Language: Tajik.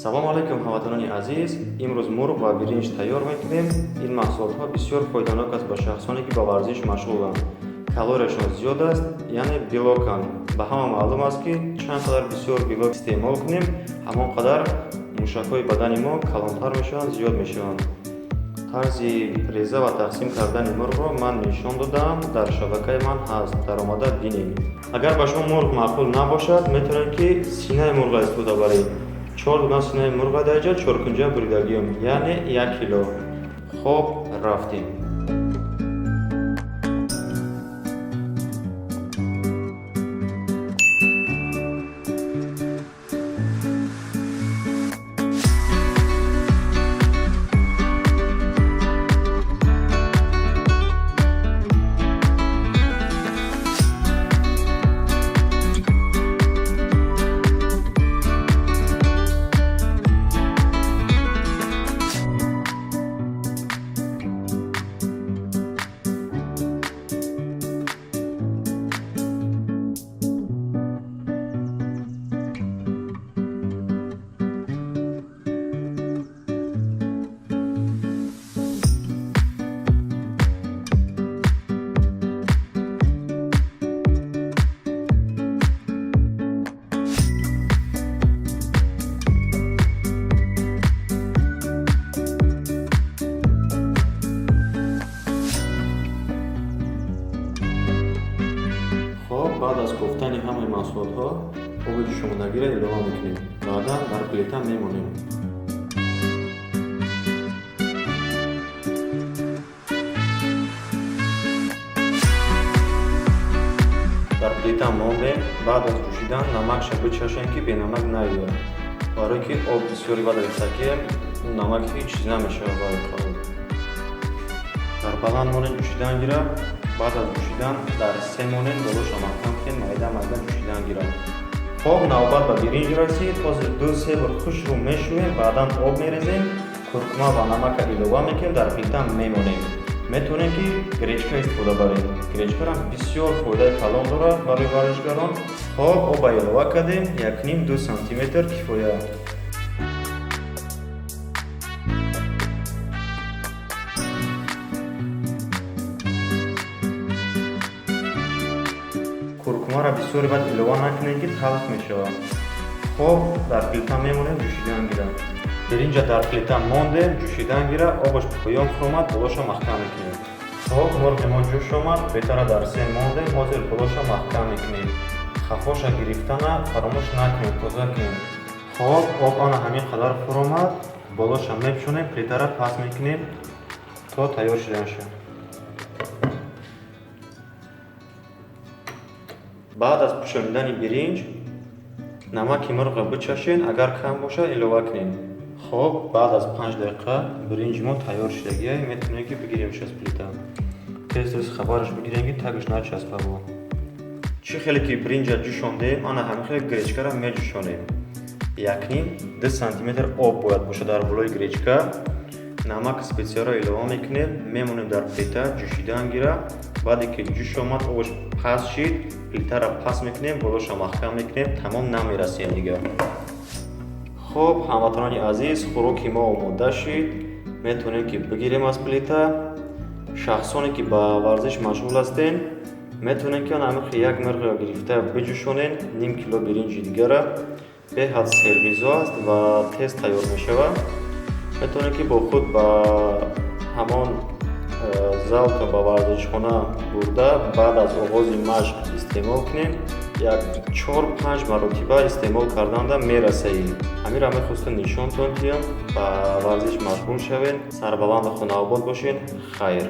Салом алайкум, ҳамватанони азиз. Имрӯз мурғ ва биринҷ тайёр мекунем. Ин маҳсулотҳо бисёр фоиданок аст ба шахсоне, ки ба варзиш машғуланд. Калорияшон зиёд аст, яъне белоканд. Ба ҳама маълум аст, ки чанд қадар бисёр белок истеъмол кунем, ҳамон қадар мушакҳои бадани мо калонтар мешаванд, зиёд мешаванд. Тарзи реза ва тақсим кардани мурғро ман нишон додаам, дар шабакаи ман ҳаст, даромада бинед. Агар ба шумо мурғ маъқул набошад, метавонед, ки синаи мурғро истифода баред. Чор дона синаи мурға дар ҷо чоркунҷа буридагиём, яъне 1 кило. Хоб, рафтем. Хоб, баъд аз кофтани ҳамаи маҳсулотҳо оби ҷӯшомадагиро илова мекунем, баъдан дар плита мемонем. Дар плита мондем. Баъд аз ҷӯшидан намакша бичашем, ки бенамак наояд, барое ки об бисёри баъд рехтагием, намак ҳеҷ чиз намешавад. Барои қабул дар баланд монем, ҷӯшидан гирад. Баъд аз ҷӯшидан дар се монем, болоша маҳкам кунем, майда майда ҷӯшидан гирад. Хоб, навбат ба биринҷ расид. Ҳозир ду се бор хушрӯ мешӯем, баъдан об мерезем, куркума ва намака илова мекунем, дар плита мемонем. Метавонем, ки гречка истифода барем. Гречкарам бисёр фоидаи калон дорад барои варзишгарон. Хоб, оба илова кардем, 1,5-2 сантиметр кифоя. Куркумаро бисёре баъд илова накунем, ки талх мешавад. Хоб, дар плита мемонем, ҷӯшидан гирад. Биринҷа дар плита мондем, ҷӯшидан гира, обаш поён фуромад, болоша маҳкам мекунем. Хоб, мурғи мо ҷӯш омад, плитаро дар се мондем, ҳозир болоша маҳкам мекунем. Хафоша гирифтана фаромӯш накунем, тоза кунем. Хоб, об ана ҳамин қадар фуромад, болоша мепӯшонем, плитаро паст мекунем то тайёр шуданша. Баъд аз пӯшонидани биринҷ намаки мурғро бичашен, агар кам бошад, илова кунем. Хоб, баъд аз 5 дақиқа биринҷи мо тайёр шудагия, метавонем, ки бигиремш аз плита. Тез тез хабараш бигирем, ки тагаш начаспа. Бо чӣ хеле ки биринҷа ҷӯшондем, ана ҳамин хеле гречкаро меҷӯшонем. 1,5-2 сантиметр об бояд бошад дар болои гречка. Намак, специяро илова мекунем, мемонем дар плита, ҷӯшидан гира. Баъде ки ҷӯш омад, обаш паст шид, плитаро паст мекунем, болоша маҳкам мекунем, тамом, намерасем дигар. Хоб, ҳамватанони азиз, хӯроки мо омода шид, метавонем, ки бигирем аз плита. Шахсоне, ки ба варзиш машғул ҳастен, метавонем, ки ҳамин як мирғро гирифта биҷӯшонен, ним кило биринҷи дигара. Беҳад серғизо аст ва тез тайёр мешавад. Метавонем, ки бо худ ба ҳамон залтон, ба варзишхона бурда, баъд аз оғози машқ истеъмол кунем. Як чор панҷ маротиба истеъмол карданда мерасаед. Ҳаминро мехостам нишонтон диҳам. Ба варзиш машғул шавед, сарбаланду хонаобод бошед. Хайр.